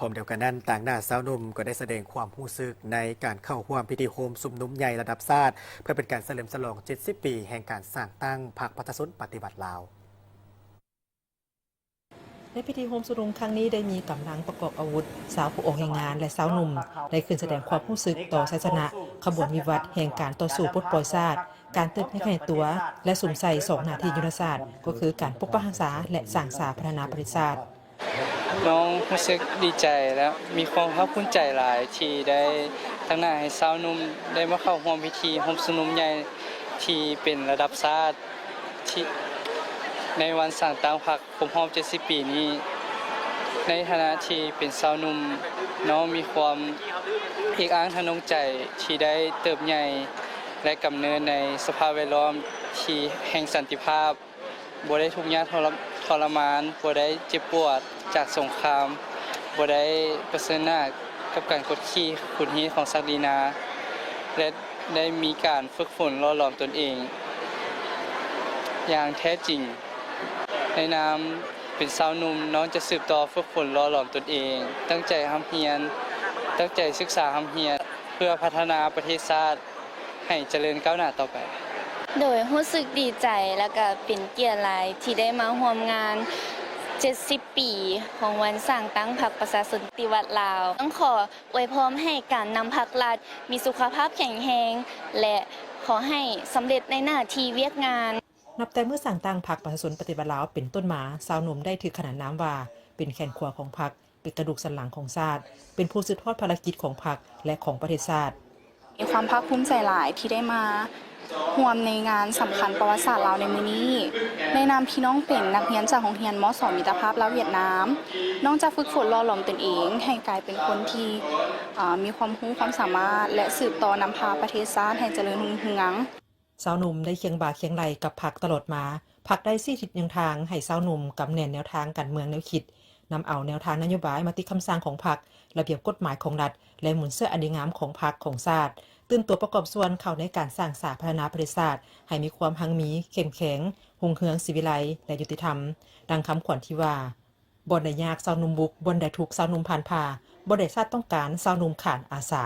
ພ້ອມດຽວກັນນັ້ນ, ຕາງໜ້າຊາວໜຸ່ມກໍໄດ້ສະແດງຄວາມຮູ້ສຶກໃນການເຂົ້າຮ່ວມພິທີໂຮມຊຸມນຸມໃຫຍ່ລະດັບຊາດ ເພື່ອເປັນການສະເຫຼີມສະຫຼອງເຈັດສິບປີແຫ່ງການສ້າງຕັ້ງພັກປະຊາຊົນປະຕິວັດລາວ. ໃນພິທີໂຮມຊຸມນຸມຄັ້ງນີ້ ໄດ້ມີກຳລັງປະກອບອາວຸດ, ຊາວຜູ້ອອກແຮງງານ ແລະ ຊາວໜຸ່ມ ໄດ້ຂຶ້ນສະແດງຄວາມຮູ້ສຶກຕໍ່ໄຊຊະນະຂະບວນວິວັດແຫ່ງການຕໍ່ສູ້ປົດປ່ອຍຊາດ, ການເຕີບໃຫຍ່ຂະຫຍາຍຕົວ ແລະ ສຸມໃສ່ສອງໜ້າທີ່ຍຸດທະສາດ ກໍຄືການປົກປັກຮັກສາ ແລະ ສ້າງສາພັດທະນາປະເທດຊາດ. ນ້ອງຮູ້ສຶກດີໃຈ ແລະ ມີຄວາມພາກພູມໃຈຫຼາຍທີ່ໄດ້ຕາງໜ້າໃຫ້ຊາວໜຸ່ມໄດ້ມາເຂົ້າຮ່ວມພິທີໂຮມຊຸມນຸມໃຫຍ່ທີ່ເປັນລະດັບຊາດ ທີ່ ໃນວັນສ້າງຕັ້ງພັກຄົບຮອບເຈັດສິບປີນີ້. ໃນຖານະທີ່ເປັນຊາວໜຸ່ມ, ນ້ອງມີຄວາມອີກອ້າງທາງດວງໃຈທີ່ໄດ້ເຕີບໃຫຍ່ ແລະ ກຳເນີນໃນສະພາບແວດລ້ອມທີ່ແຫ່ງສັນຕິພາບ. ບໍ່ໄດ້ທຸກຍາກທໍລະ ທໍລະມານ, ບໍ່ໄດ້ເຈັບປວດຈາກສົງຄາມ, ບໍ່ໄດ້ປະເຊີນໜ້າກັບການກົດຂີ່ຂູດຮີດຂອງສັກດີນາ ແລະ ໄດ້ມີການຝຶກຝົນຫຼໍ່ຫຼອມຕົນເອງຢ່າງແທ້ຈິງ. ໃນນາມເປັນຊາວໜຸ່ມ, ນ້ອງຈະສືບຕໍ່ຝຶກຝົນຫຼໍ່ຫຼອມຕົນເອງ, ຕັ້ງໃຈຮ່ຳຮຽນ, ຕັ້ງໃຈສຶກສາຮ່ຳຮຽນ ເພື່ອພັດທະນາປະເທດຊາດ ໃຫ້ຈະເລີນກ້າວໜ້າຕໍ່ໄປ. ໂດຍ ຮູ້ສຶກດີໃຈ ແລ້ວກະເປັນກຽດຫຼາຍທີ່ໄດ້ມາຮ່ວມງານເຈັດສິບປີຂອງວັນສ້າງຕັ້ງພັກປະຊາຊົນປະຕິວັດລາວ. ຕ້ອງຂໍອວຍພອນໃຫ້ການນຳພັກລັດມີສຸຂະພາບແຂງແຮງ ແລະ ຂໍໃຫ້ສຳເລັດໃນໜ້າທີ່ວຽກງານ. ນັບແຕ່ມື້ສ້າງຕັ້ງພັກປະຊາຊົນປະຕິວັດລາວເປັນຕົ້ນມາ, ຊາວໜຸ່ມໄດ້ຖືກຂນານນາມວ່າເປັນແຂນຂວາຂອງພັກ, ເປັນກະດູກສັນຫຼັງຂອງຊາດ, ເປັນຜູ້ສືບທອດພາລະກິດຂອງພັກ ແລະ ຂອງປະເທດຊາດ. ມີຄວາມພາກພູມໃຈຫຼາຍທີ່ໄດ້ມາຮ່ວມໃນງານສຳຄັນປະຫວັດສາດລາວໃນມື້ນີ້. ໃນນາມທີ່ນ້ອງເປັນນັກຮຽນຈາກໂຮງຮຽນ ມສ ມິດຕະພາບລາວຫວຽດນາມ, ນ້ອງຈະຝຶກຝົນຫຼໍ່ຫຼອມຕົນເອງໃຫ້ກາຍເປັນຄົນທີ່ ເອີ ມີຄວາມຮູ້ຄວາມສາມາດ ແລະ ສືບຕໍ່ນຳພາປະເທດຊາດໃຫ້ຈະເລີນຮຸ່ງເຮືອງ. ຊາວໜຸ່ມໄດ້ຄຽງບ່າຄຽງໄຫຼ່ກັບພັກຕະຫຼອດມາ. ພັກໄດ້ຊີ້ທິດແນວທາງໃຫ້ຊາວໜຸ່ມກຳແໜ້ນແນວທາງການເມືອງແນວຄິດ, ນຳເອົາແນວທາງນະໂຍບາຍ, ມະຕິຄຳສັ່ງຂອງພັກ, ລະບຽບກົດໝາຍຂອງລັດ ແລະ ມູນເຊື້ອອັນດີງາມຂອງພັກຂອງຊາດ, ຕື່ນຕົວປະກອບສ່ວນເຂົ້າໃນການສ້າງສາພັດທະນາປະເທດຊາດໃຫ້ມີຄວາມຮັ່ງມີ, ເຂັ້ມແຂງ, ຮຸ່ງເຮືອງ, ສີວິໄລ ແລະ ຍຸຕິທຳ. ດັ່ງຄຳຂວັນທີ່ວ່າ, ບ່ອນໃດຍາກຊາວໜຸ່ມບຸກ, ບ່ອນໃດທຸກຊາວໜຸ່ມຜ່ານຜ່າ, ບ່ອນໃດຊາດຕ້ອງການຊາວໜຸ່ມຂານອາສາ.